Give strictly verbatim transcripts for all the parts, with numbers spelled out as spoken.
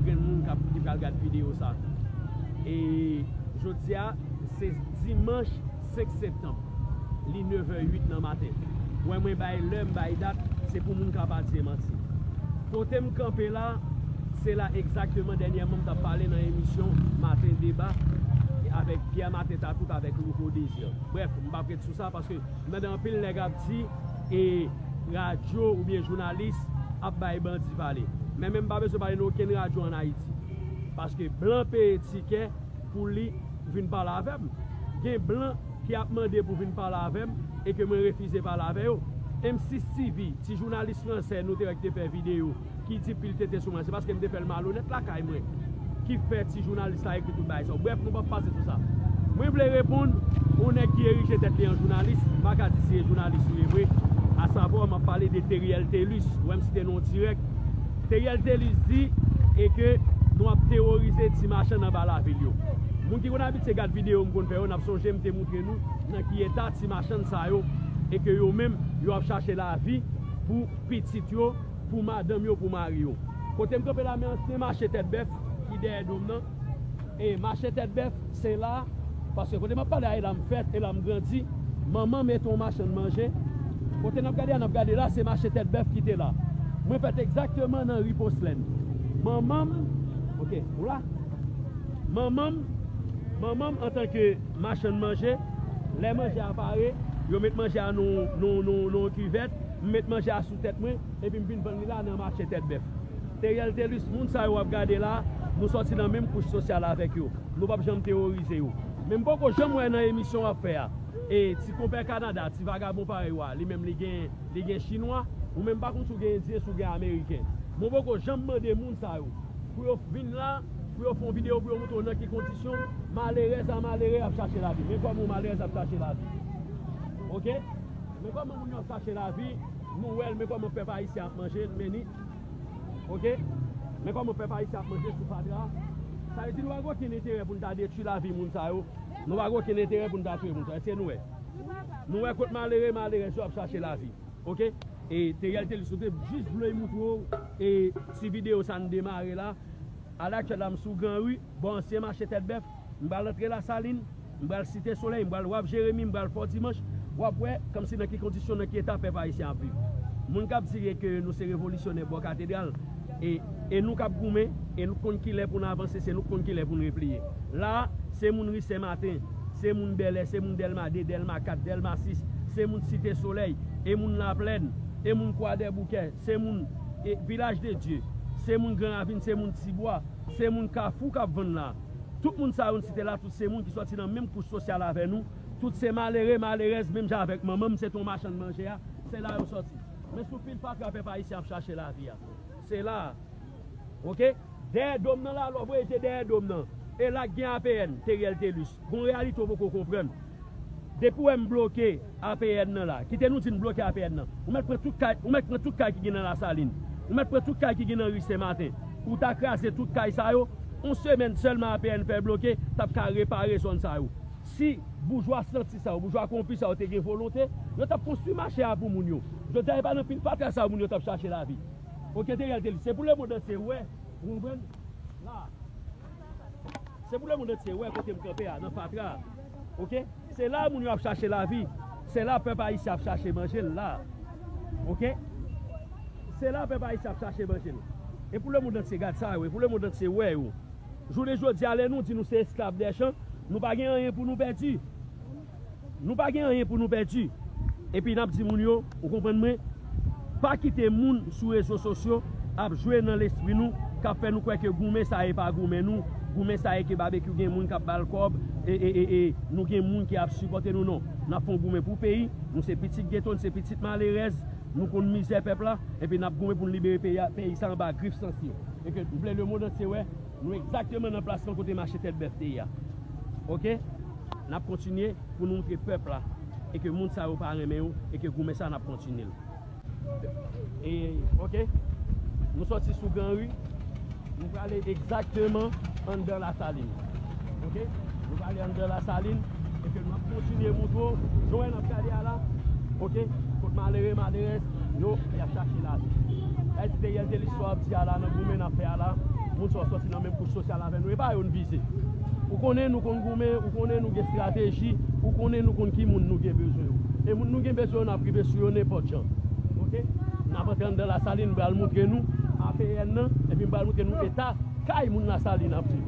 Grenn moun k ap, ki pral gad videyo sa. E jodi a, se dimanch senk septanm. Li nevè uit nan maten. Wè mwen bay lè, m bay dat, se pou moun ka pa di manti. Kote m kanpe la, se la egzakteman dènyèman m t ap pale nan emisyon Maten Deba avèk Pierre Martin Tatout avèk Louko Désir. Brèf, m p ap ret sou sa paske m tande anpil nèg ap di e radyo oubyen jounalis ap bay bandi pale. Men, men m pa bezwen pale nan okenn radyo ann Ayiti. Paske blan peye tikè pou li vin pale avè m. Gen blan ki ap mande pou vin pale avè m e ke mwen refize pale avè yo. M six T V, ti jounalis fransè nou te wè ki te fè videyo ki di pil tete sou mwen, se paske m te fè l malonèt lakay mwen ki fè ti jounalis la ekri tout bagay sa yo. Brèf, nou p ap pase sou sa. Mwen vle reponn yon nèg ki erije tèt li an jounalis, m pa ka di si e jounalis ou ye vre, asavwa m ap pale de Teriel Thelus, ou wè m site non dirèk. Teriel Thelus di e ke nou ap teworize ti machann anba lavil yo. Moun ki konn abitye gad videyo m konn fè yo, n ap sonje m te moutre nou nan ki eta ti machann sa yo e ke yo menm yo ap chache lavi pou pitit yo, pou madanm yo, pou mari yo. Kote m kanpe la, men ansyen mache Tèt Bèf ki dèyè do m nan. E mache Tèt Bèf, se la, paske kote m ap pale a, e la m fèt, e la m grandi. Manman m te yon machann manje. Kote n ap gade a, n ap gade la, se mache Tèt Bèf ki te la. Mwen fèt egzakteman nan ri Poslèn. Manman m, oke, ou la? Manman m, manman m antanke machann manje, lè manje a pare, yo met manje a nan, nan, nan, nan yon kivèt, m met manje a sou tèt mwen, epi m vin vann li la nan mache Tèt Bèf. Teriel Thelus, moun sa yo w ap gade la, nou sòti nan menm kouch sosyal avèk yo. Nou p ap janm teworize yo. Men m poko janm wè nan emisyon w ap fè a. E ti konpè Kanada, ti vagabon parèy w a, li menm li gen, li gen chinwa, ou menm pa konn si w gen endyen, si w gen ameriken. Men w poko janm mande moun sa yo pou yo vin la, pou yo fè yon videyo, pou yo montre w nan ki kondisyon malerèz a malere ap chache lavi. Men kòman yon malerèz ap chache lavi. Oke? Men kòman moun yo ap chache lavi, nou wè l, men kòman pèp ayisyen ap manje l, men ni. Oke? Men kòman pèp ayisyen ap manje sou fatra. Sa vle di nou pa gen okenn enterè pou n ta detwi lavi moun sa yo. Nou pa gen okenn enterè pou n ta touye moun sa yo. Èske nou wè? Nou wè kot malere, malerèz yo ap chache lavi. Oke? E Teriel Thelus, nou te jis vle moutre w, e ti videyo sa n demare la. Alaktyèl la, m sou Gran Ri, bò ansyen mache Tèt Bèf, m pral antre Lasalin, m pral Site Solèy, m pral w ap Jeremi, m pral Fò Dimanch, w ap wè kòmsi nan ki kondisyon, nan ki eta pèp ayisyen ap viv. Moun k ap di ke nou se revolisyonè bò katedral, e, e nou k ap goumen, e nou k konn kilè pou n avanse, se nou k konn kilè pou n repliye. La a, se moun ri Sen Maten, se moun Bèlè, se moun Dèlma de, Dèlma kat, Dèlma sis, se moun Site Solèy, e moun Laplèn, e moun Kwadèboukè, se moun, e, Vilaj de Dye, se moun Gran Ravin, se moun Tibwa, se moun Kafou k ap vann la. Tout moun sa yo n site la, tout se moun ki sòti nan menm kouch sosyal avè nou. Tout se malere, malerèz, menm jan avèk manman m, se te yon machann manje a, se la yo sòti. Men sou pil fatra pèp ayisyen ap chache lavi a. Se la. Oke? Dèyè do m nan la, lè w voye je dèyè do m nan. E la k gen A P N, Teriel Thelus. Gon reyalite w poko konprann. Depi w wè m bloke A P N nan la, kite nou di n bloke A P N nan. Ou mèt pran tout kay, ou mèt pran tout kay ki gen nan Lasalin. Ou mèt pran tout kay ki gen nan ri Sen Maten. Ou ta kraze tout kay sa yo. Yon semèn sèlman A P N fè bloke, t ap ka repare zòn sa yo. Si boujwa santi sa yo, boujwa konpi sa yo te gen volonte, yo t ap konstwi mache a pou moun yo. Jodi a, e pa nan pil fatra sa yo moun yo t ap chache lavi. Oke, Teriel Thelus, se pou lemonn antye wè, ou konprann? La. Se pou lemonn antye wè kote m kanpe a, nan fatra a. Oke? Se la moun yo ap chache lavi. Se la pèp ayisyen ap chache manje l la. Oke? Se la pèp ayisyen ap chache manje l. E pou lemonn antye gad sa yo, e pou lemonn antye wè yo. Jounen jodi a, lè nou di nou se esklav dè chan, nou pa gen anyen pou nou pèdi. Nou pa gen anyen pou nou pèdi. Epi n ap di moun yo, ou konprann mwen, pa kite moun sou rezo sosyo ap jwe nan lespri nou, k ap fè nou kwè ke goumen sa e pa goumen nou, goumen sa e ke Babekyou gen moun k ap ba l kòb, e, e, e, e nou gen moun ki ap sipòte nou, non. N ap fè yon goumen pou peyi, nou se pitit geto, nou se pitit malerèz, nou konn mizè pèp la, epi n ap goumen pou n libere peyi a, peyi sa anba grif sansi yo. E ke m vle lemonn antye wè, nou egzakteman nan plas lan kote mache Tèt Bèf te ye a. Oke? N ap kontinye pou nou montre pèp la e ke moun sa yo pa renmen yo e ke goumen sa n ap kontinye l. E, oke? Nou sòti sou Gran Ri, nou prale egzakteman anndan Lasalin. Oke? Nou prale anndan Lasalin e ke n ap kontinye montre w, jan w wè n ap gade a la, oke? Kot malere, malerèz yo, y ap chache lavi. Sa vle di, Teriel Thelus, sa w ap di a la, nan goumen n ap fè a la, Moun sa yo sòti nan menm kouch sosyal avè nou, e pa yo n vize. Ou konnen nou konn goumen, ou konnen nou gen estrateji, ou konnen nou konn ki moun nou gen bezwen yo. E moun nou gen bezwen yo, n ap rive sou yo nenpòt jan. Oke? N ap antre anndan Lasalin, m pral montre nou A P N nan, epi m pral montre nou eta kay moun Lasalin ap viv.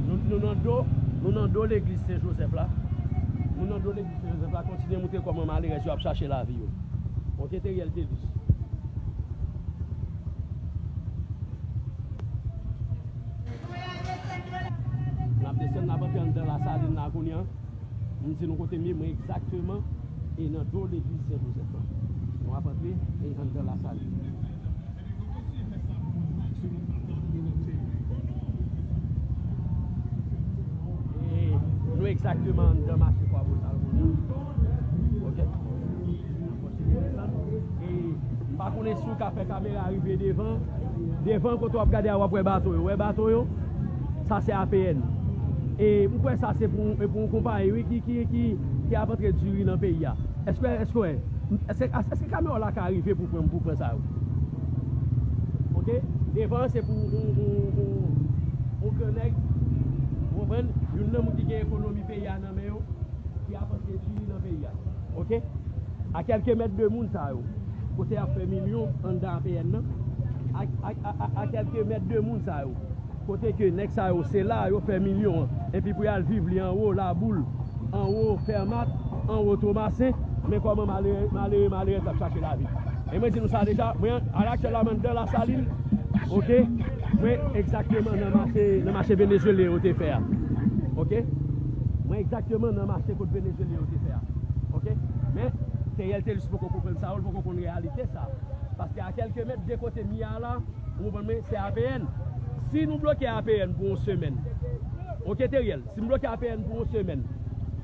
Nou, nou nan do, nou nan do legliz Sen Jozèf la. Nou nan do legliz Sen Jozèf la. Kontinye montre kòman malerèz yo ap chache lavi yo. Montre Teriel Telus. N ap desann, n ap antre anndan Lasalin la kounye a. M di nou kote m ye, mwen egzakteman e nan do legliz Sen Jozèf la. Nou ap antre e anndan Lasalin. E nou egzakteman anndan mache Kwabosal kounye a. Oke. E m pa konnen si w ka fè kamera rive devan. Devan kote w ap gade a, w ap wè bato yo. Wè bato yo? Sa se A P N. E m kwè sa se pou, pou yon konpayi, wi, ki, ki, ki, ki ap antre diri nan peyi a. Èske, èske, èske, èske kamera w la ka rive pou pran, pou pran sa yo? Oke? Devan se pou yon, yon, yon, yon gran nèg, ou konprann? Youn nan moun ki gen ekonomi peyi a nan men yo, ki ap antre diri nan peyi a. Oke? A kèlke mèt de moun sa yo, kote y ap fè milyon anndan A P N nan, a, a, a, a, a kèlke mèt de moun sa yo, kote ke nèg sa yo, se la yo fè milyon an, epi pou y al viv li anwo Laboul, anwo Fèmat, anwo Tomasen, men kòman malere, malere, malerèz ap chache lavi. E mwen di nou sa deja, mwen, alaktyèl la, mwen anndan Lasalin, oke? Mwen egzakteman nan mache, nan mache Venezuelyen yo te fè a. Oke? Mwen egzakteman nan mache kot Venezuelyen yo te fè a. Oke? Men, Teriel Telus poko konprann sa yo, l poko konn reyalite sa. Paske a kèlke mèt de kote m ye a la, ou konprann mwen, se A P N. Si nou bloke A P N pou yon semèn, oke, Teriel, si m bloke A P N pou yon semèn,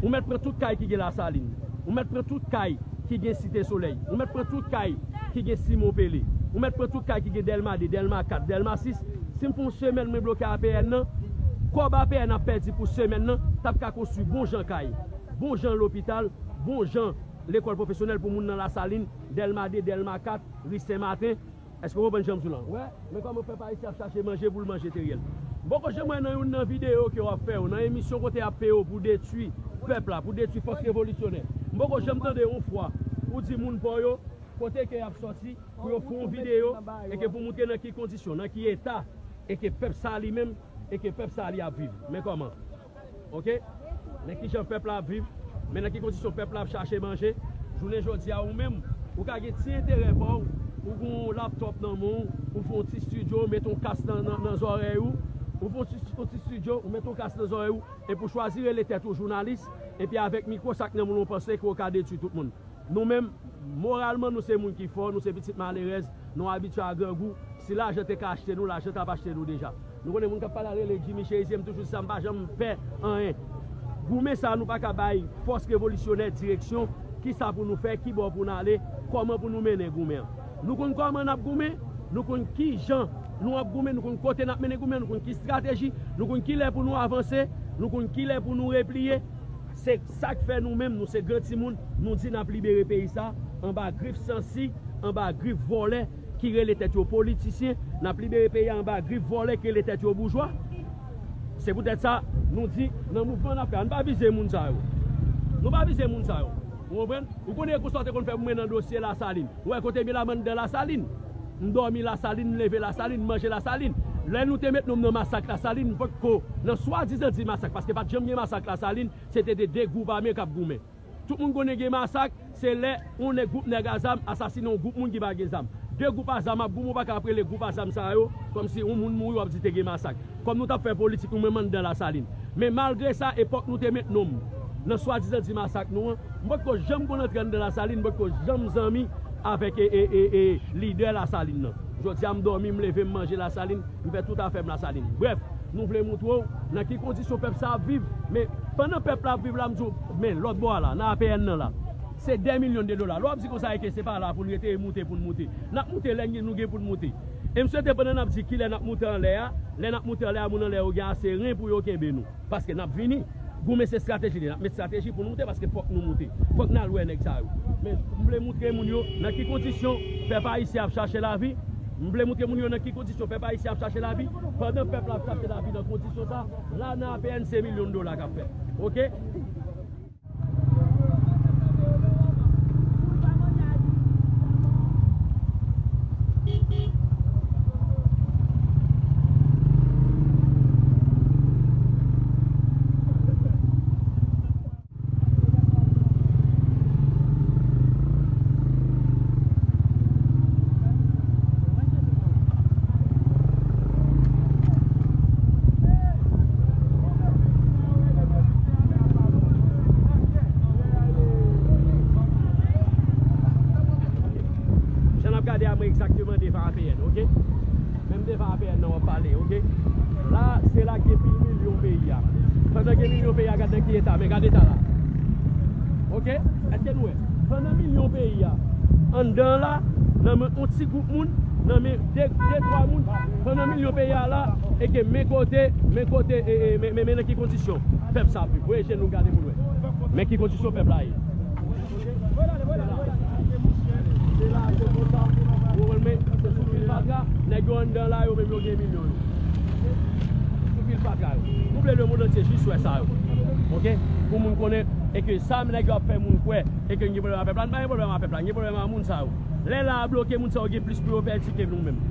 ou mèt pran tout kay ki gen Lasalin. Ou mèt pran tout kay ki gen Site Solèy. Ou mèt pran tout kay ki gen Simon Pele. Ou mèt pran tout kay ki gen Dèlma de, Dèlma kat, Dèlma sis. Si m fè yon semèn mwen bloke A P N nan, kòb A P N ap pèdi pou semèn nan, t ap ka konstwi bon jan kay, bon jan lopital, bon jan lekòl pwofesyonèl pou moun nan Lasalin, Dèlma de, Dèlma kat, ri Sen Maten. Èske w konprann jan m di w lan? Wè, men kòman pèp ayisyen ap chache manje pou l manje, Teriel. M poko janm wè nan youn nan videyo ke w ap fè yo, nan emisyon kote y ap peye w pou detwi pèp la, pou detwi fòs revolisyonè. M poko janm tande yon fwa ou di moun pa w yo kote ke y ap sòti pou yo fè yon videyo e ke pou montre nan ki kondisyon, nan ki eta e ke pèp sa a li menm e ke pèp sa a li ap viv. Men kòman? Oke? Men kijan pèp la ap viv, men nan ki kondisyon pèp la ap chache manje. Jounen jodi a, ou menm, ou ka gen ti enterè pa w, ou gen yon laptòp nan men w, ou fè yon ti estidyo, ou mete yon kas nan, nan, nan zòrèy ou, ou fè yon ti, yon ti estidyo, ou mete yon kas nan zòrèy ou, epi w chwazi rele tèt ou jounalis, epi avèk mikwo, sa k nan men w, ou panse ke w ka detwi tout moun. Nou menm, moralman, nou se moun ki fò, nou se pitit malerèz, nou abitye a grangou. Si lajan te ka achte nou, lajan t ap achte nou deja. Nou konnen moun k ap pale a rele Jimmy Cherizier, m toujou di sa, m pa janm pè anyen. Goumen sa, nou pa ka bay fòs revolisyonè direksyon, kisa pou nou fè, ki bò pou n ale, kòman pou nou mennen goumen an. Nou konn kòman n ap goumen, nou konn kijan nou ap goumen, nou konn kote n ap mennen goumen an, nou konn ki estrateji, nou konn kilè pou nou avanse, nou konn kilè pou nou repliye. Se sa k fè nou menm, nou se gran timoun, nou di n ap libere peyi sa anba grif sansi, anba grif vòlè ki rele tèt yo politisyen, n ap libere peyi a anba grif vòlè ki rele tèt yo boujwa. Se poutèt sa, nou di, nan mouvman n ap fè a, nou pa vize moun sa yo. Nou pa vize moun sa yo. Ou konprann? Ou konnen konsa w te konn fè pou mwen nan dosye Lasalin. Ou wè kote m ye la, m anndan Lasalin. M dòmi Lasalin, m leve Lasalin, m manje Lasalin. Lè nou te met nonm nan masak Lasalin, m potko nan swadizan di masak, paske pa t janm gen masak Lasalin, se te de, de gwoup ame k ap goumen. Tout moun konnen gen masak, se lè yon nèg, gwoup nèg a zam asasinen yon gwoup moun ki pa gen zam. De gwoup a zam ap goumen, ou pa ka ap rele gwoup a zam sa yo, kòmsi yon moun mouri, w ap di te gen masak. Kòm nou t ap fè politik, nou menm anndan Lasalin. Men malgre sa, epòk nou te met nonm nan swadizan di masak nou an, m potko janm konn antre anndan Lasalin, m potko janm zanmi avèk, e, e, e, e, lidè Lasalin nan. Jodi a, m dòmi, m leve, m manje Lasalin, m fè tout afè m Lasalin. Brèf, nou vle montre w nan ki kondisyon pèp sa ap viv, men pandan pèp la ap viv la, m di w, men lòt bò a la, nan A P N nan la, se dè milyon de dola. Lè w ap di konsa, e ke se pa la pou n rete, e moute pou n moute. N ap moute lè n gen, nou gen pou n moute. E m swete pandan n ap di kilè n ap moute anlè a, lè n ap moute anlè a, moun anlè yo gen ase ren pou yo kenbe nou. Paske n ap vini. Goumen se estrateji li. N ap met estrateji pou n moute paske fòk nou moute. Fòk n al wè nèg sa yo. Men m vle montre moun yo nan ki kondisyon pèp ayisyen ap chache lavi. M vle montre moun yo nan ki kondisyon pèp ayisyen ap chache lavi. Pandan pèp la ap chache lavi nan kondisyon sa, la nan A P N se milyon dola k ap fè. Oke? Jan n ap gade a, mwen egzakteman devan A P N, oke? Menm devan A P N nan w ap pale, oke? La, se la gen pil milyon peyi a. Pandan gen milyon peyi a, gad nan ki eta, men gad eta la. Oke? Èske nou wè? Pandan milyon peyi a, anndan la, nan men yon ti gwoup moun, nan men de, de, twa moun, pandan milyon peyi a la, e ke men kote, men kote, e, e, men, men, men nan ki kondisyon pèp sa ap viv. Voye je nou gade pou n wè. Men ki kondisyon pèp la ye. Se la, se konsa. Ou konprann, men se sou fil fatra, nèg yo anndan la, yo menm yo gen milyon yo. Sou fil fatra yo. Nou vle lemonn antye jis wè sa yo. Oke? Pou moun konnen, e ke sa nèg yo ap fè moun kwè, e ke n gen pwoblèm a pèp la, n pa gen pwoblèm a pèp la, n gen pwoblèm a moun sa yo. Lè la a bloke, moun sa yo gen plis pou yo pèdi ke nou menm.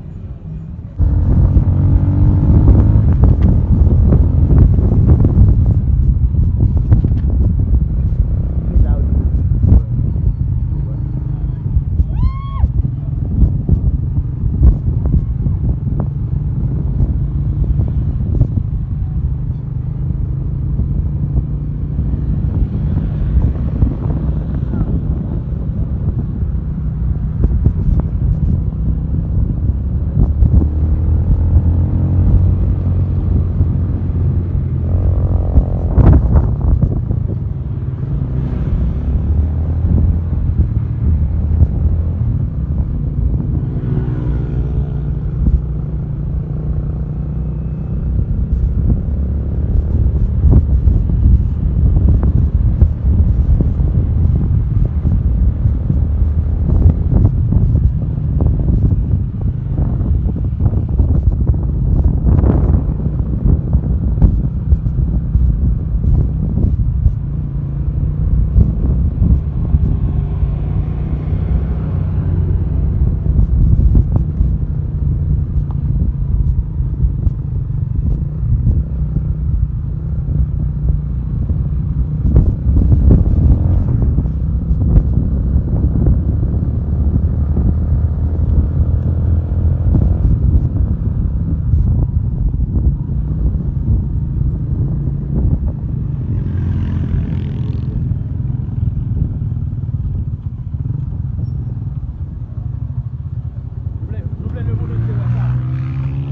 Nou vle, nou vle lemonn antye wè sa.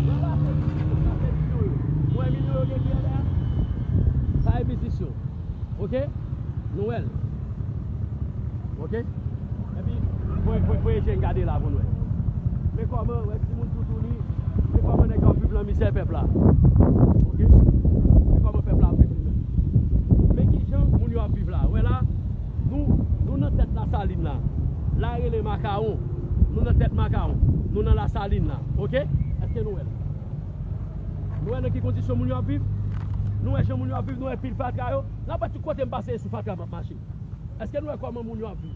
Wè la, se milyon, sa se milyon yo. Ou wè milyon yo gen ki anlè a? Sa e biznis yo. Oke? Nou wè l. Oke? Epi, voye, voye, voye je n gade la pou n wè. Men kòman, wè timoun toutouni, men kòman nèg yo ap viv nan mizè pèp la. Oke? Men kòman pèp la ap viv li menm. Men kijan moun yo ap viv la. Wè la, nou, nou nan tèt Lasalin la. La rele Makawon. Nou nan tèt Makawon. Nou nan Lasalin la. Oke? Èske nou wè l? Nou wè nan ki kondisyon moun yo ap viv? Nou wè jan moun yo ap viv? Nou wè pil fatra yo? N ap wè tout kote m pase, e sou fatra m ap mache. Èske nou wè kòman moun yo ap viv?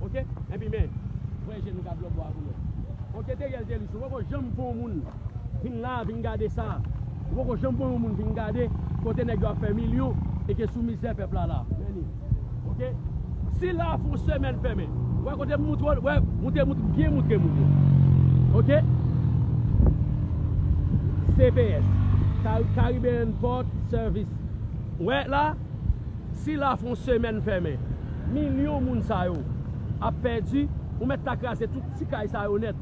Oke? Epi men, voye je nou gade lòt bò a pou nou wè. Ok, Teriel Thelus, ou poko janm pran yon moun vin la, vin gade sa. Ou poko janm pran yon moun vin gade kote nèg yo ap fè milyon e ke sou mizè pèp la la. Men li. Ok? Si la fè yon semèn fèmen, wè kote m moutre w, wè, moutre, moutre, byen moutre, moutre. Ok? C P S, Car-, Caribbean Port Service. Wè la, si la fè yon semèn fèmen, milyon moun sa yo ap pèdi, ou mèt ta kraze tout ti kay sa yo nèt.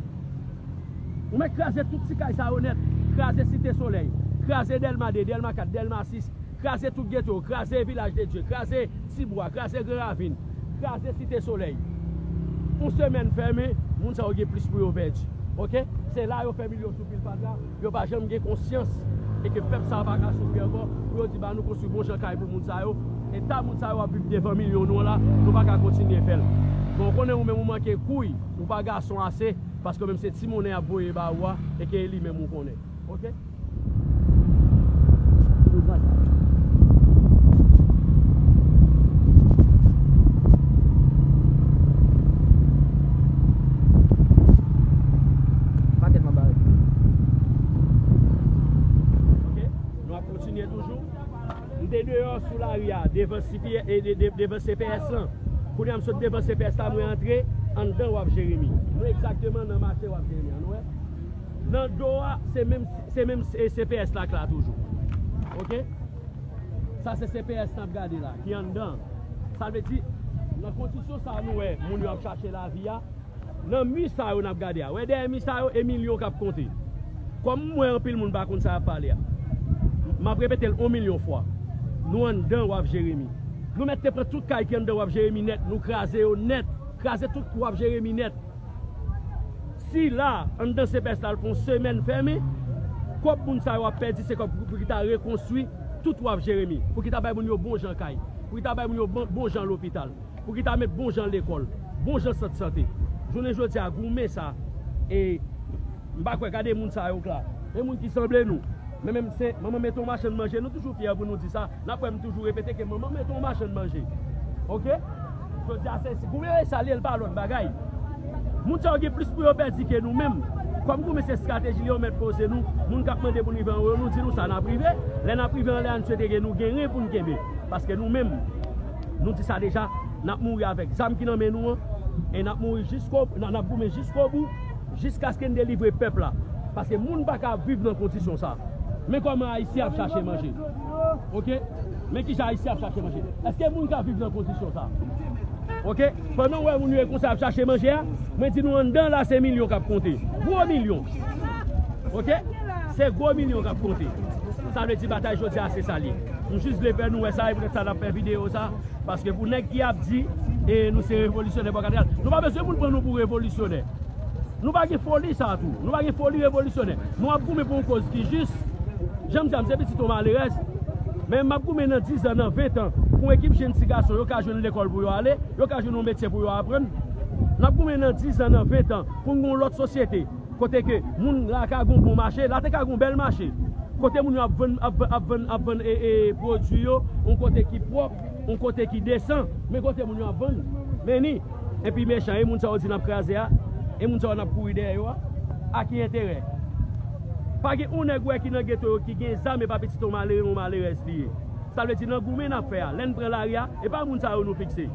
Ou mèt kraze tout ti kay sa yo nèt. Kraze Site Solèy, kraze Dèlma de, Dèlma kat, Dèlma sis, kraze tout geto, kraze Vilaj de Dye, kraze Tibwa, kraze Gran Ravin, kraze Site Solèy. Yon semèn fèmen, moun sa yo gen plis pou yo pèdi. Ok? Se la yo fè milyon sou pil fatra, yo pa janm gen konsyans e ke pèp sa a pa ka soufri ankò, pou yo di ba nou konstwi bon jan kay pou moun sa yo. E ta moun sa yo ap viv devan milyon nou an la, nou pa ka kontinye fè l. Bon, ou konnen ou menm ou manke kouy, ou pa gason ase, paske menm se ti monnen y ap voye ba ou a, e ke e li menm ou konnen. Ok? Pa tèlman bare. Ok? Nou ap kontinye toujou. M te deyò sou lari a, devan C P S, e de, de, devan C P S lan. Kounye a m sot devan C P S la, mwen antre anndan Waf Jeremi. Nou egzakteman nan mache Waf Jeremi an, nou wè? Nan do a, se menm, se menm, e, C P S la k la toujou. Ok? Sa se C P S n ap gade la, ki anndan. Sa vle di, nan kondisyon sa a nou wè moun yo ap chache lavi a, nan mi sa yo n ap gade a. Wè dèyè mi sa yo, e milyon k ap konte. Kòm m wè anpil moun pa konn sa y ap pale a, m ap repete l on milyon fwa. Nou anndan Waf Jeremi. Nou mèt te pran tout kay ki anndan Waf Jeremi nèt, nou kraze yo nèt. Kraze tout Waf Jeremi nèt. Si la, anndan C P S la, l fè yon semèn fèmen, kòb moun sa yo ap pèdi, se kòb pou, pou ki ta rekonstwi tout Waf Jeremi, pou ki ta bay moun yo bon jan kay, pou ki ta bay moun yo bon, bon jan lopital, pou ki ta met bon jan lekòl, bon jan sant sante. Jounen jodi a, goumen sa, e m pa kwè, gade moun sa yo k la. E moun ki sanble nou. Men menm se manman mete yon machann manje, nou toujou fyè pou nou di sa. N ap wè m toujou repete ke manman mete yon machann manje. Ok? Jodi a se, si goumen sa li ye, l pa lòt bagay. Moun sa yo gen plis pou yo pèdi ke nou menm. Kòm goumen se estrateji li yo mèt poze nou, moun k ap mande pou n rive anwo yo, nou di nou sa n ap rive. Lè n ap rive anlè a, n swete ke nou gen ren pou n kenbe. Paske nou menm, nou di sa deja, n ap mouri avèk zam ki nan men nou an, e n ap mouri jisko, n, n ap goumen jiskobou, jiskaske n delivre pèp la. Paske moun pa ka viv nan kondisyon sa. Men kòman Ayisyen ap chache manje. Ok? Men kijan Ayisyen ap chache manje. Èske moun ka viv nan kondisyon sa? Ok? Pandan w wè moun yo e konsa ap chache manje a, mwen di nou anndan la se milyon k ap konte. Gwo milyon. Ok? Se gwo milyon k ap konte. Sa vle di batay jodi a se sa l ye. M jis vle fè nou wè sa, e poutèt sa n ap fè videyo sa. Paske pou nèg ki ap di, e, nou se revolisyonè bò katedral, nou pa bezwen moun pran nou pou revolisyonè. Nou pa gen foli sa tou. Nou pa gen foli revolisyonè. Nou ap goumen pou yon koz ki jis. Jan m di a, m se pitit yon malerèz. Men m ap goumen nan dizan, nan ventan, pou yon ekip jenn ti gason, yo ka jwenn lekòl pou yo ale, yo ka jwenn yon metye pou yo aprann. N ap goumen nan dizan, nan ventan, pou n gen yon lòt sosyete. Kote ke moun la ka gon bon mache, la te ka gon bèl mache. Kote moun yo ap vann, ap, ap vann, ap vann, e, e, pwodui yo, yon kote ki pwòp, yon kote ki desan. Men kote moun yo ap vann. Men ni, epi mechan, e moun sa yo di n ap kraze a, e moun sa yo n ap kouri dèyè yo a, a ki enterè? Pa gen yon nèg ou wè ki nan geto yo ki gen zam e pa pitit yon malere, yon malerèz li ye. Sa vle di nan goumen n ap fè a, lè n pran lari a, e pa moun sa yo nou fikse.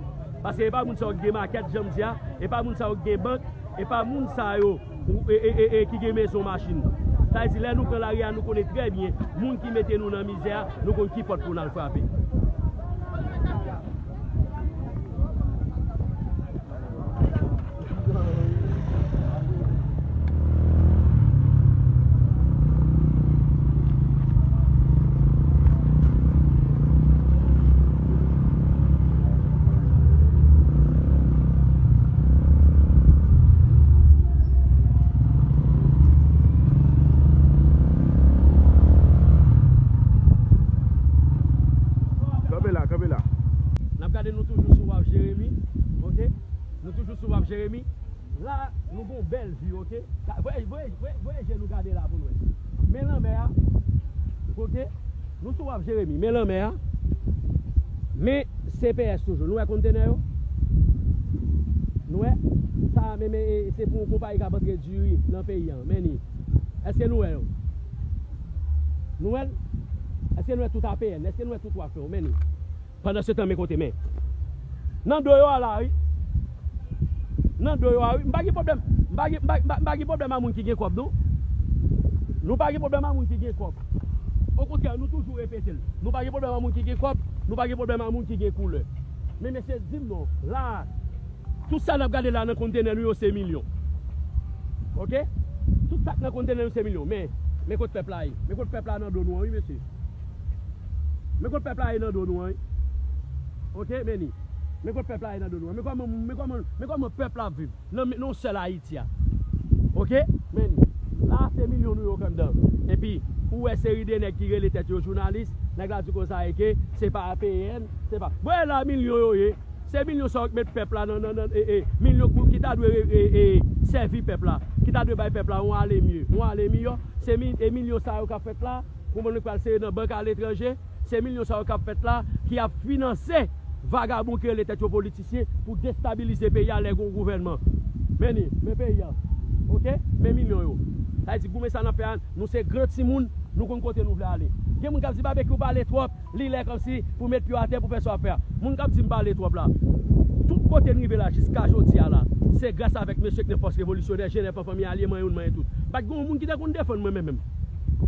Paske e pa moun sa yo ki gen makèt, jan m di a, e pa moun sa yo ki gen bank, e pa moun sa yo ou, e, e, e, e, ki gen mezon, machin. Sa vle di, lè nou pran lari a, nou konnen trè byen, moun ki mete nou nan mizè a, nou konn ki pòt pou n al frape. Kanpe la, kanpe la. N ap gade nou toujou sou Waf Jeremi, ok? Nou toujou sou Waf Jeremi. La, nou gon bèl vi, ok? Ka-, voye, voye, voye, voye je nou gade la pou n wè. Men lanmè a, ok? Nou sou Waf Jeremi, men lanmè a. Men C P S toujou. Nou wè kontenè yo? Nou wè? Sa a menm, e, e, se pou yon konpayi k ap antre diri nan peyi a. Men ni. Èske nou wè yo? Nou wè l? Èske nou wè tout A P N? Èske nou wè tout waf yo? Men ni. Pandan se tan, men kote men. Nan do yo a la, wi. Nan do yo a, wi. M pa gen pwoblèm. M pa gen, m pa, m pa, m pa gen pwoblèm a moun ki gen kòb, non. Nou pa gen pwoblèm a moun ki gen kòb. Okontrè, nou toujou repete l. Nou pa gen pwoblèm a moun ki gen kòb. Nou pa gen pwoblèm a moun ki gen koulè. Men mesye, di m non. La, tout sa n ap gade la nan kontenè nou yo, se milyon. Oke? Tout sa k nan kontenè nou, se milyon. Men, men kot pèp la ye. Men kot pèp la nan do nou an, wi, mesye. Men kot pèp la ye nan do nou an, wi. Oke, men ni. Men kot pèp la ye nan do nou an. Men kòman, men kòman, men kòman pèp la ap viv nan, nan yon sèl Ayiti a. Oke? Men ni. La, se milyon nou yo k anndan. Epi, ou wè seri de nèg ki rele tèt yo jounalis, nèg la di konsa e ke se pa A P N, se pa. Bon, e la milyon yo ye. Se milyon sa yo k met pèp la nan, nan, nan, e, e, milyon pou, ki ta dwe, e, e, e, sèvi pèp la, ki ta dwe bay pèp la yon ale mye, yon ale miyò. Se mi-, e milyon sa yo k ap fèt la, pou moun ki pral sere nan bank aletranje, se milyon sa yo k ap fèt la, ki ap finanse vagabon ki rele tèt yo politisyen pou destabilize peyi a lè gen yon gouvènman. Men ni, men peyi a. Oke? Men milyon yo. Sa vle di goumen sa n ap fè a, nou se gran timoun, nou konn kote nou vle ale. Gen moun k ap di Babekyou pale twòp, li lè kòmsi pou met pye w atè pou fè sa w ap fè a. Moun k ap di m pale twòp la, tout kote n rive la jiska jodi a la, se gras avèk mesye k nan Fòs Revolisyonè, Jenèf an Fanmi Alye, manyen youn, manyen tout. Pa t gen yon moun ki te konn defann mwen menm, menm.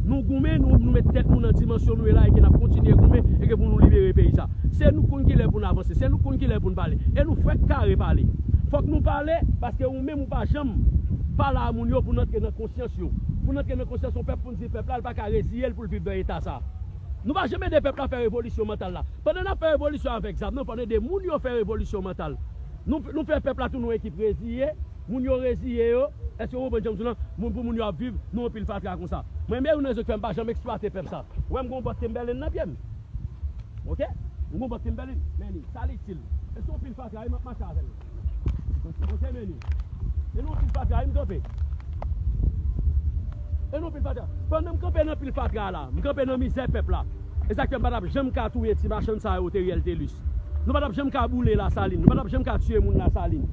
Nou goumen, nou, nou met tèt nou nan dimansyon nou ye la e ke n ap kontinye goumen e ke pou nou libere peyi sa. Se nou k konn kilè pou n avanse, se nou k konn kilè pou n pale. E nou fèk kare pale. Fòk nou pale, paske ou menm ou pa janm pale a moun yo pou n antre nan konsyans yo. Pou n antre nan konsyans yon pèp pou n di pèp la, l pa ka reziye l pou l viv nan eta sa. Nou pa janm ede pèp la fè revolisyon mantal la. Pandan n ap fè revolisyon avèk zam nan, fò n ede moun yo fè revolisyon mantal. Nou, nou fè pèp la tounen yon ekip reziye, moun yo reziye yo. Èske w konprann jan m di w lan? Moun pou moun yo ap viv, nou anpil fatra konsa. Mwen, men youn nan rezon k fè m pa janm eksplwate pèp sa. Ou wè m gen yon bòt Timberland nan pye m. Oke? M gen yon bòt Timberland. Men li, sa l itil? E se yon pil fatra, wi, m ap mache avè l. Oke, men li. E nou anpil fatra, wi, m kanpe. E nou anpil fatra. Pandan m kanpe nan pil fatra la, m kanpe nan mizè pèp la. E sa k fè m pa t ap janm ka touye ti machann sa yo, Theriel Thelus. Nou pa t ap janm ka boule Lasalin. Nou pa t ap janm ka tiye moun Lasalin.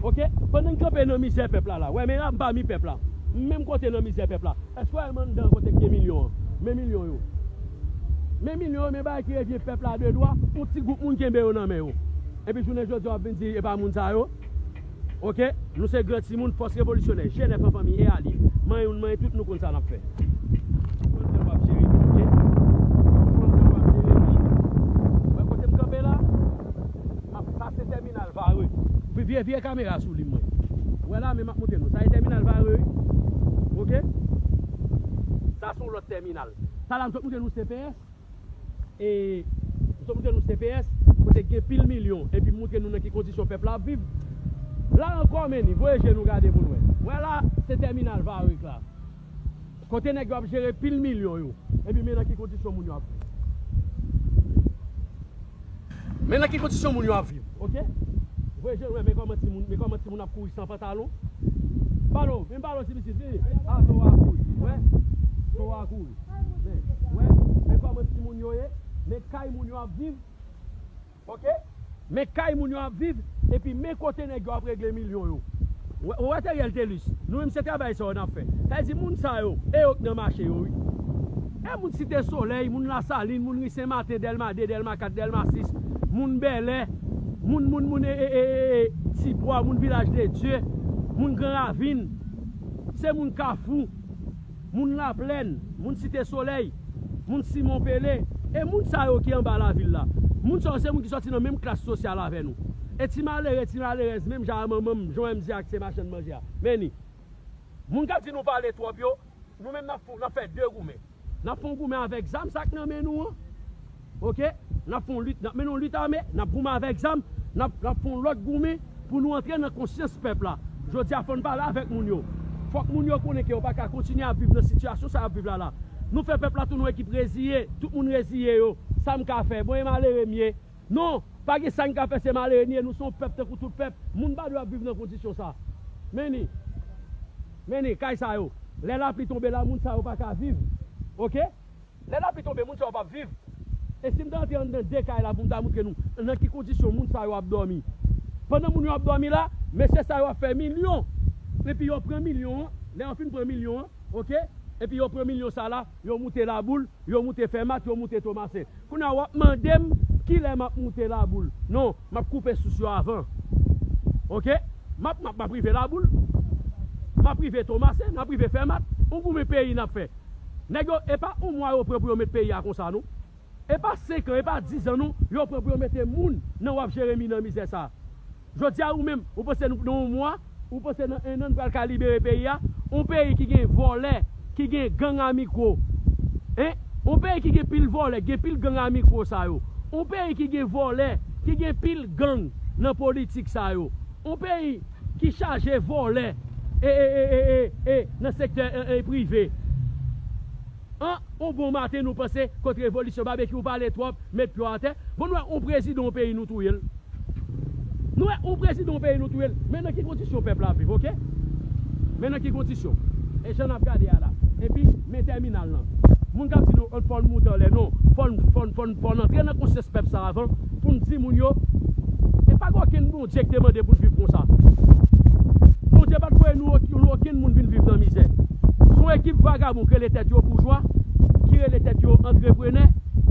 Oke? Pandan n kanpe nan mizè pèp la, la. Wè, men la, m pami pèp la. M menm kote nan mizè pèp la. Èske w wè m anndan kote k gen milyon an? Men milyon yo. Men milyon yo, men bagay ki revye pèp la de dwa, yon ti gwoup moun kenbe yo nan men yo. Epi jounen jodi a, w ap vin di, e pa moun sa yo. Oke? Nou se gran timoun, Fòs Revolisyonè, Jenèf an Fanmi e alye. Manyen youn, manyen tout, nou konn sa n ap fè. Ou konn jan w ap jere li, oke? Ou konn jan w ap jere li. Wè kote m kanpe la? M ap pase tèminal Vare. Vire, vire kamera sou li, mwen. Wè la, men m ap montre nou. Sa e tèminal Vare, wi. Oke? Sa se yon lòt tèminal. Sa la, m sot montre nou C P S. E, m sot montre nou C P S, kote gen pil milyon, epi m montre nou nan ki kondisyon pèp la ap viv. La ankò, men ni, voye je nou gade pou n wè. Wè la, se tèminal Vare la. Kote nèg yo ap jere pil milyon yo. Epi men nan ki kondisyon moun yo ap viv. Men nan ki kondisyon moun yo ap viv, oke? Voye je nou wè, men kòman timoun, men kòman timoun ap kouri san pantalon. Balo, men balo ti pitit, vini. A, to a kouri, wè. To a kouri. Men, wè, men kòman timoun yo ye, men kay moun yo ap viv. Oke? Men kay moun yo ap viv, epi men kote nèg yo ap regle milyon yo. Ou wè, ou wè Theriel Thelus, nou menm se travay sa yo n ap fè. Sa vle di moun sa yo, e yo k nan mache yo, wi. E moun Site Solèy, moun Lasalin, moun ri Sen Maten, Dèlma de, Dèlma kat, Dèlma sis, moun Bèlè, moun, moun, moun, e, e, e, e, e, Tibwa, moun Vilaj de Dye, moun Gran Ravin, se moun Kafou, moun Laplèn, moun Site Solèy, moun Simon Pele, e moun sa yo ki anba lavil la. Moun sa yo se moun ki sòti nan menm klas sosyal avè nou. E ti malere, ti malerèz, menm jan a manman m, jan w wè m di a ak se machann manje a. Men ni. Moun k ap di nou pale twòp yo, nou menm n ap fè, n ap fè de goumen. N ap fè yon goumen avèk zam sa k nan men nou an. Oke? N ap fè yon lit, n ap mennen yon lit ame, n ap goumen avèk zam, n ap, n ap fè yon lòt goumen pou nou antre nan konsyans pèp la. Jodi a, fò n pale avèk moun yo. Fòk moun yo konnen ke yo pa ka kontinye ap viv nan sitiyasyon sa y ap viv la la. Nou fè pèp la tounen yon ekip reziye, tout moun reziye yo. Sa m ka fè? Bon, e malere m ye. Non, pa gen sa n ka fè, se malere n ye, nou se yon pèp tankou tout pèp. Moun pa dwe ap viv nan kondisyon sa. Men ni. Men ni, kay sa yo. Lè lapli tonbe la, moun sa yo pa ka viv. Oke? Lè lapli tonbe, moun sa yo p ap viv. E si m ta antre anndan de kay la pou m ta montre nou nan ki kondisyon moun sa yo ap dòmi. Pandan moun yo ap dòmi la, Mesye sa yo ap fè milyon. Epi yo pran milyon an, lè yo fin pran milyon an, oke? Epi yo pran milyon sa la, yo moute Laboul, yo moute Fèmat, yo moute Tomasen. Kounye a w ap mande m kilè m ap moute Laboul. Non, m ap koupe sous yo avan. Oke? M ap, m ap, m ap rive Laboul. M ap rive Tomasen, m ap rive Fèmat. On goumen peyi n ap fè. Nèg yo, e pa on mwa yo pran pou yo met peyi a konsa, non. E pa senk an, e pa diz an non, yo pran pou yo mete moun nan Waf Jeremi nan mizè sa. Jodi a ou menm, ou panse nou, nan yon mwa, ou panse nan en an nou pral ka libere peyi a? Yon peyi ki gen vòlè, ki gen gang a mikwo. Hein? Yon peyi ki gen pil vòlè, gen pil gang a mikwo sa yo. Yon peyi ki gen vòlè, ki gen pil gang nan politik sa yo. Yon peyi ki chaje vòlè e, e, e, e, e, e nan sektè e, e, prive. An, on bon maten nou panse kot revolisyon, Babekyou pale twòp, met pye w atè. Bon, nou wè on prezidan yon peyi nou touye l. Nou wè on prezidan yon peyi nou touye l. Men nan ki kondisyon pèp la ap viv, oke? Men nan ki kondisyon. E jan n ap gade a la. Epi, men tèminal lan. Moun k ap di nou, fò n moute anlè, non. Fò n, fò n, fò n, fò n antre nan konsyans pèp sa avan pou n di moun yo, e pa gen okenn Bondye ki te mande pou n viv konsa. Bondye pa t voye nou okenn, okenn moun vin viv nan mizè. Se yon ekip vagabon ki rele tèt yo boujwa, ki rele tèt yo antreprenè,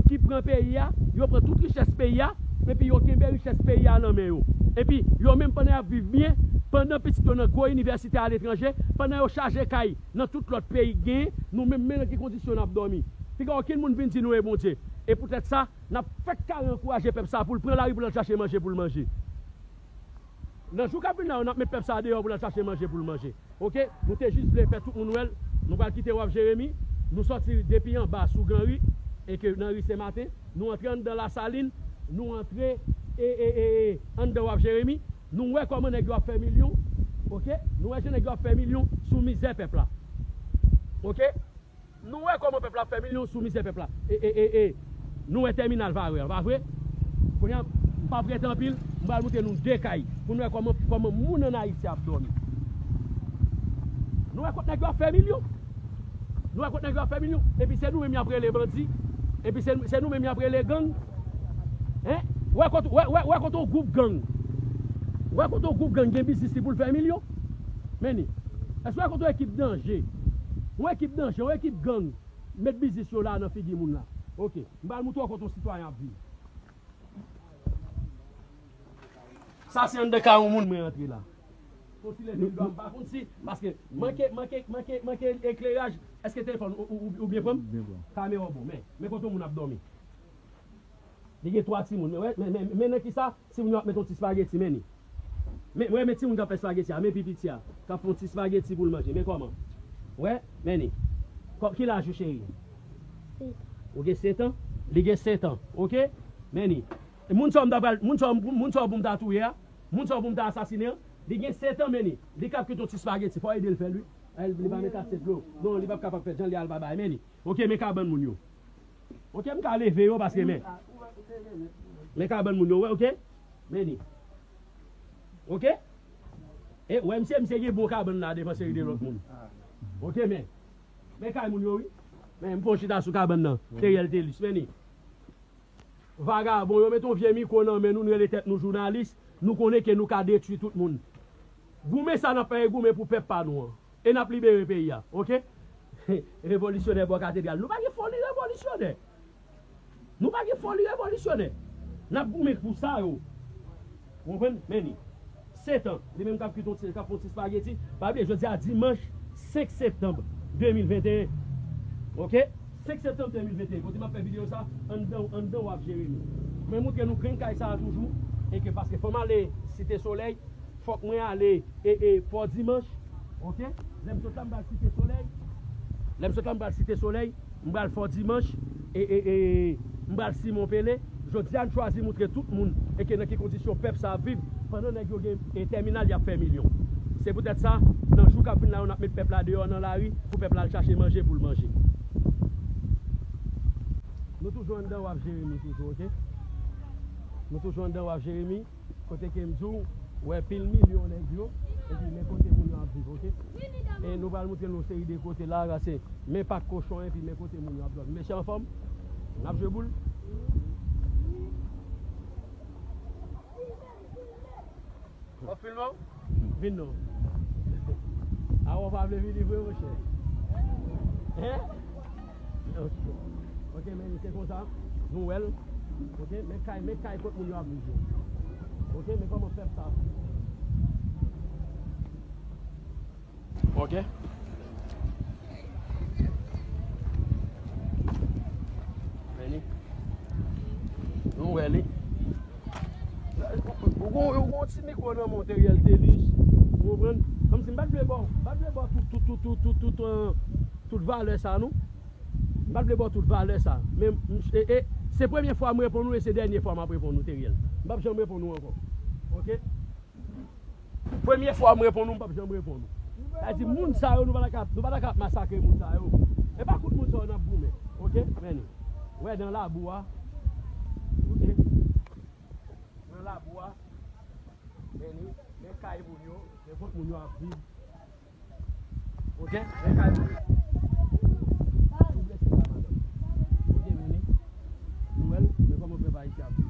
ki pran peyi a, yo pran tout richès peyi a, epi yo kenbe richès peyi a nan men yo. Epi, yo menm pandan y ap viv byen, pandan pitit yo nan gwo inivèsite aletranje, pandan yo chaje kay nan tout lòt peyi k genyen, nou menm, men nan ki kondisyon n ap dòmi. Piga okenn moun vin di nou e Bondye. E poutèt sa, n ap fèk kare ankouraje pèp sa pou l pran lari pou l al chache manje pou l manje. Nan jou k ap vin la yo, n ap met pèp sa deyò pou l al chache manje pou l manje. Oke? Nou te jis vle fè tout moun wè l. Nou pral kite Waf Jeremi. Nou sòti depi anba sou Granri, e ke nan ri Senmaten, nou antre anndan Lasalin, nou antre e, e, e, e, anndan Waf Jeremi. Nou wè kòman nèg yo ap fè milyon. Oke? Nou wè jan nèg yo ap fè milyon sou mizè pèp la. Oke? Nou wè kòman pèp la ap fè milyon sou mizè pèp la. E, e, e, e. Nou wè tèminal Varè an, pa vre? Kounye a, m p ap rete anpil, m pral montre nou de kay pou nou wè kòman, kòman moun ann Ayiti ap dòmi. Nou wè kot nèg yo ap fè milyon. Nou wè kot nèg yo ap fè milyon. Epi se nou menm y ap rele bandi. Epi se, se nou menm y ap rele gang. Hein? Wè kot, wè, wè, wè kot yon gwoup gang. Wè kot yon gwoup gang gen biznis li pou l fè milyon. Men ni. Èske w wè kot yon ekip danje? Yon ekip danje, yon ekip gang. Met biznis yo la nan figi moun la. Oke. M pral montre w kote yon sitwayen ap viv. Sa se anndan kay yon moun mwen antre la. Konsilye Vildo a, m pa konn si, paske manke, manke, manke, manke ekleraj. Èske telefòn ou, ou, ou, ou byen pran m? Byen pran. Kamera w bon, men, men kote yon moun ap dòmi. Li gen twa timoun. Men, men, men, men nan kisa? Timoun yo ap met yon ti spageti, men ni. Men, wè, men timoun k ap fè spageti a, men pi piti a, k ap fè yon ti spageti pou l manje. Men kòman? Wè, men ni. Kò-, ki laj ou, cheri? Sèt. Ou gen sèt an? Li gen sèt an. Oke? Men ni. E moun sa w m ta pral, moun sa w, moun sa w pou m ta touye a, moun sa w pou m ta asasinen an, li gen sèt an, men ni. Li k ap kwit yon ti spageti, fò w ede l fè l, wi. Ay, li pa met ase dlo. Non, li p ap kapab fè jan li al pa bay, men ni. Oke, men kabann moun yo. Oke, m ka leve yo paske men. Men kabann moun yo, wè, oke? Men ni. Oke? E, wè, misye, misye gen bon kabann la devan seri de lòt moun. Oke, men. Men kay moun yo, wi. Men, m fè yon chita sou kabann nan. Teriel Telis, men ni. Vagabon, yo met yon vye mikwo nan men nou, nou rele tèt nou jounalis. Nou konnen ke nou ka detwi tout moun. Goumen sa n ap fè, e goumen pou pèp pa nou an. E n ap libere peyi a, oke? Revolisyonè bò katedral. Nou pa gen foli revolisyonè. Nou pa gen foli revolisyonè. N ap goumen pou sa yo. Ou konprann? Men ni. Sèt an. Li menm k ap kwit yon ti, k ap fè yon ti spageti. Pa bliye, jodi a dimanch senk septanm de mil venteyen. Oke? Senk septanm de mil venteyen. Kote m ap fè videyo sa? Anndan, anndan Waf Jeremi. Mwen montre nou grenn kay sa a toujou. E ke paske fò m ale Site Solèy. Fòk mwen ale, e, e, Fò Dimanch, oke? Lè m sot la, m pral Site Solèy. Lè m sot la, m pral Site Solèy, m pral Fò Dimanch, e, e, e, m pral Simon Pele. Jodi a, n chwazi montre tout moun, e ke nan ki kondisyon pèp sa ap viv, pandan nèg yo gen, e, tèminal, y ap fè milyon. Se poutèt sa, nan jou k ap vin la yo, n ap met pèp la deyò nan lari, pou pèp la al chache manje pou l manje. Nou toujou anndan Waf Jeremi toujou, oke? Nou toujou anndan Waf Jeremi. Kote ke m di w, wè pil milyon nèg yo, epi men kote moun yo ap viv, oke? E nou pral montre nou seri de kote la, rase men pak kochon, epi men kote moun yo ap dòmi. Mesye anfòm? N ap jwe boul? W ap filme w? Vin non. A, ou pa vle vini vre, monchè? Hein? Ok. Ok, men se konsa. Nou wè l. Ok, men kay, men kay kot moun yo ap viv yo. Ok, men kòman pèp sa. Ok. Men li. Nou wè li. Ou gon, ou gon ti mikwo nan men w, Teriel Telus. Ou konprann? Kòmsi m pa t vle ba w, m pa t vle ba w tout, tout, tout, tout, tout, tout, euh, tout valè sa, non. M pa t vle ba w tout valè sa. Men, m, e, e, se premye fwa m reponn ou e se dènye fwa m ap reponn ou, Teriel. M p ap janm reponn ou ankò. Ok? Premye fwa m reponn ou, m p ap janm reponn ou. Sa di, moun sa yo, nou pa ta ka, nou pa ta ka ap masakre moun sa yo. E pa kont moun sa yo n ap goumen. Ok? Men li. Wè, nan labou a. Ok? Nan labou a. Men li. Men kay moun yo. Men kot moun yo ap viv. Ok? Men kay moun yo. Ou blese la, madanm. Ok, men li. Nou wè l, men kòman pèp ayisyen ap viv.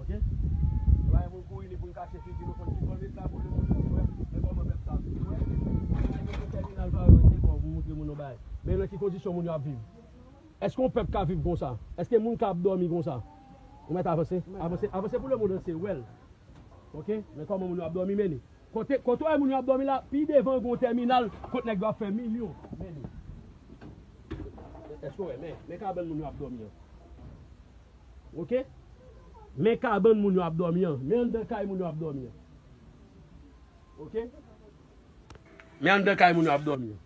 Ok? Nou pa gen pou n kouri ni pou n kache figi nou, fò n di, fò n ret la pou lemonn antye wè, men kòman pèp sa ap viv. Ou wè? Tèminal pa yo, se bon, pou montre moun yon bagay. Men nan ki kondisyon moun yo ap viv? Èske yon pèp ka viv konsa? Èske moun ka ap dòmi konsa? Ou mèt avanse, avanse, avanse pou lemonn antye wè l. Ok? Men kòman moun yo ap dòmi, men li. Kote, kote w wè moun yo ap dòmi la, pi devan gen yon tèminal, kot nèg yo ap fè milyon. Men li. Èske w wè? Men, men kabann moun yo ap dòmi an. Ok? Men kabann moun yo ap dòmi an. Men anndan kay moun yo ap dòmi an. Ok? Men anndan kay moun yo ap dòmi an.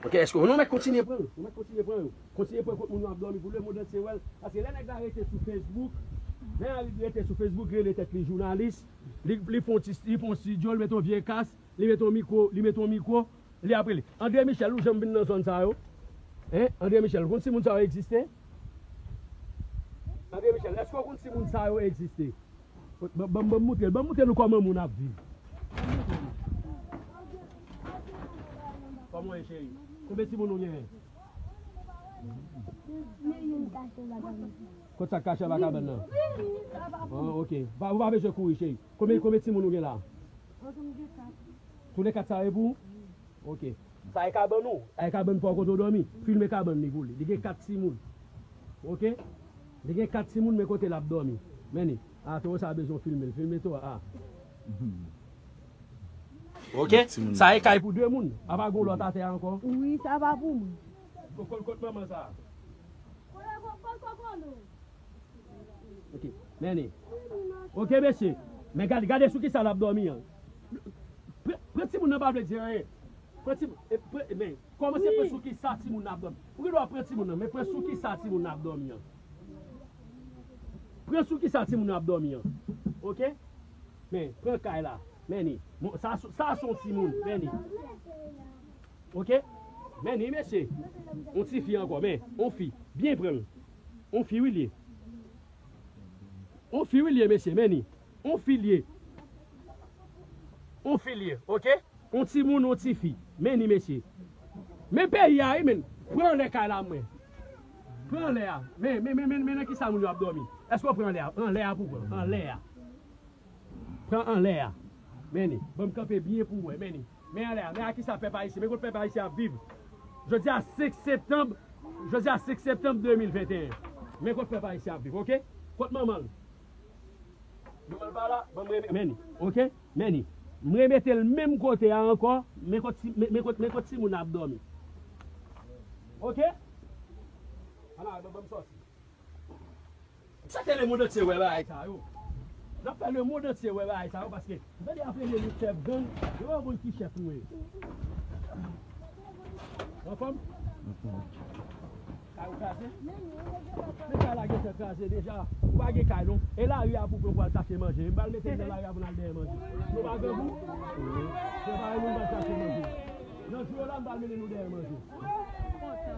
Ok, èske nou mèt kontinye pran yo? Nou mèt kontinye pran yo. Kontinye pran kot moun yo ap dòmi pou lemonn antye wè l. Paske lè nèg la rete sou Facebook, lè nèg la rete sou Facebook, rele tèt li jounalis, li, li fè yon ti, li fè yon estidyo, li mete yon vye kas, li mete yon mikwo, li mete yon mikwo, li ap rele. André Michel, ou janm vin nan zòn sa yo? Hein? André Michel, ou konn si moun sa yo egziste? André Michel, èske ou konn si moun sa yo egziste? Ban, ban, ban m moutre, ban m moutre nou kòman moun ap viv. Kòman w ye, cheri? Konbyen timoun ou genyen? Kot sa k kache anba kabann nan? Oh, ok. Pa, ou pa bezwen kouri, cheri. Konbyen, konbyen timoun ou gen la? Toulekat sa yo pou ou? Ok. Sa e kabann ou? Sa e kabann pa w kote w dòmi? Filme kabann li pou li. Li gen kat timoun. Ok? Li gen kat timoun, men kote l ap dòmi. Men li. A, towo sa bezwen w filme l. Filme towo a. Ok? Sa e kay pou de moun. A pa gen lòt atè a ankò? Wi, sa pa pou mwen. Kot, kot manman sa? Ok, men li. Ok, mesye. Men gade, gade sou ki sa l ap dòmi an. Pran, pran timoun nan pa vle di anyen. Pran timoun, e, pran, men, kòmanse pran sou ki sa timoun nan ap dòmi. Ou gen dwa pran timoun nan, men pran sou ki sa timoun nan ap dòmi an. Pran sou ki sa timoun nan ap dòmi an. Ok? Men, pran kay la. Men li. Bon, sa, sa se yon timoun. Men li. Ok? Men ni, mesye. Yon ti fi ankò, men. Yon fi. Byen pran l. Yon fi, wi, l ye. Yon fi, wi, l ye, mesye. Men ni. Yon fi, l ye. Yon fi, l ye. Ok? Yon timoun, yon ti fi. Men ni, mesye. Men peyi a, wi, men. Pran anlè kay la, mwen. Pran anlè a. Men, men, men, men, men nan ki sa moun yo ap dòmi. Èske w pran anlè a? Anlè a pou pran. Anlè a. Pran anlè a. Men ni. Ban m kanpe byen pou w wè. Men ni. Men anlè a. Men a ki sa pèp ayisyen. Men kot pèp ayisyen ap viv. Jodi a senk septanm. Jodi a senk septanm de mil venteyen. Men kot pèp ayisyen ap viv, ok? Kot manman l? Manman l pa la? Ban m reme-, men ni. Ok? Men ni. M remete l menm kote a ankò. Men kot ti, men, men kot, men kot timoun ap dòmi. Ok? Ala, ban, ban m sòti. Sa ke lemonn antye wè bagay sa yo. N ap fè lemonn antye wè bagay sa yo paske m tande y ap rele nou chèf gang, yo pa konn ki chèf nou ye. Anfòm? Kay ou kraze? Men kay la gentan kraze deja. Ou pa gen kay non. E lari a pou pran pou al chache manje. M pral mete n nan lari a pou n al dèyè manje. Nou pa grangou? Prepare nou, n pral chache manje. Nan jou yo la, m pral mennen nou dèyè manje.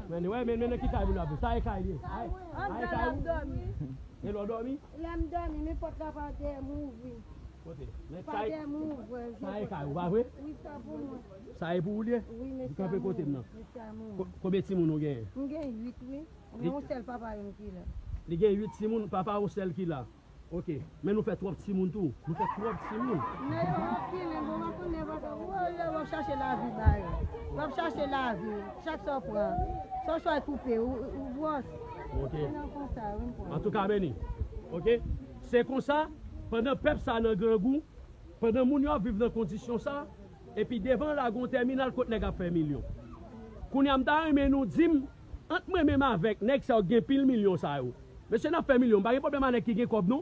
Men, wè, men, men nan ki kay moun ap viv. Sa e kay li ye. Sa e, sa e kay ou? E lè w dòmi? Lè m dòmi, men pòt la pa dèyè m ouvri. Kote? Men pa sa e, dèyè m ouvri, sa e kay ou, pa vre? Wi, sa pou mwen. Sa e pou ou li ye? Wi, men sa pou mwen. Ou kanpe kote m nan. Men sa pou mwen. Ko-, konbyen timoun ou genyen? M gen uit, wi. Men yon sèl papa yon ki la. Li gen uit timoun, papa yon sèl ki la. Ok, men nou fè twòp timoun tou. Nou fè twòp timoun. Nèg yo ap kilin, bon, w ap konn nenpòt, w ap chache lavi ba yo. W ap chache lavi, chak sa w pran. Sa w chwazi koupe, ou, ou bwòs. Ok. Se nan konsa, wi, m pran. Antouka, Beni. Ok? Se konsa, pandan pèp sa nan grangou, pandan moun yo ap viv nan kondisyon sa, epi devan la gon tèminal kot nèg ap fè milyon. Kounye a m ta renmen nou di m, ant mwen menm avèk nèg sa yo ki gen pil milyon sa yo. Mesye, n ap fè milyon, m pa gen pwoblèm a nèg ki gen kòb non.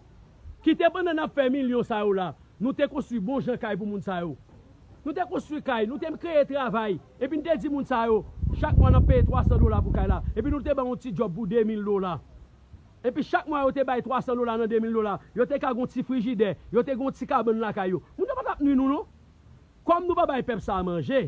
Kite pandan n ap fè milyon sa yo la, nou te konstwi bon jan kay pou moun sa yo. Nou te konstwi kay, nou te kreye travay, epi n te di moun sa yo, chak mwa n ap peye twa san dola pou kay la, epi nou te ba yon ti djòb pou de mil dola. Epi chak mwa yo te bay twa san dola nan de mil dola, yo te ka gon ti frijidè, yo te gon ti kabann lakay yo. Moun yo pa t ap nwi nou non. Kòm nou pa bay pèp sa a manje,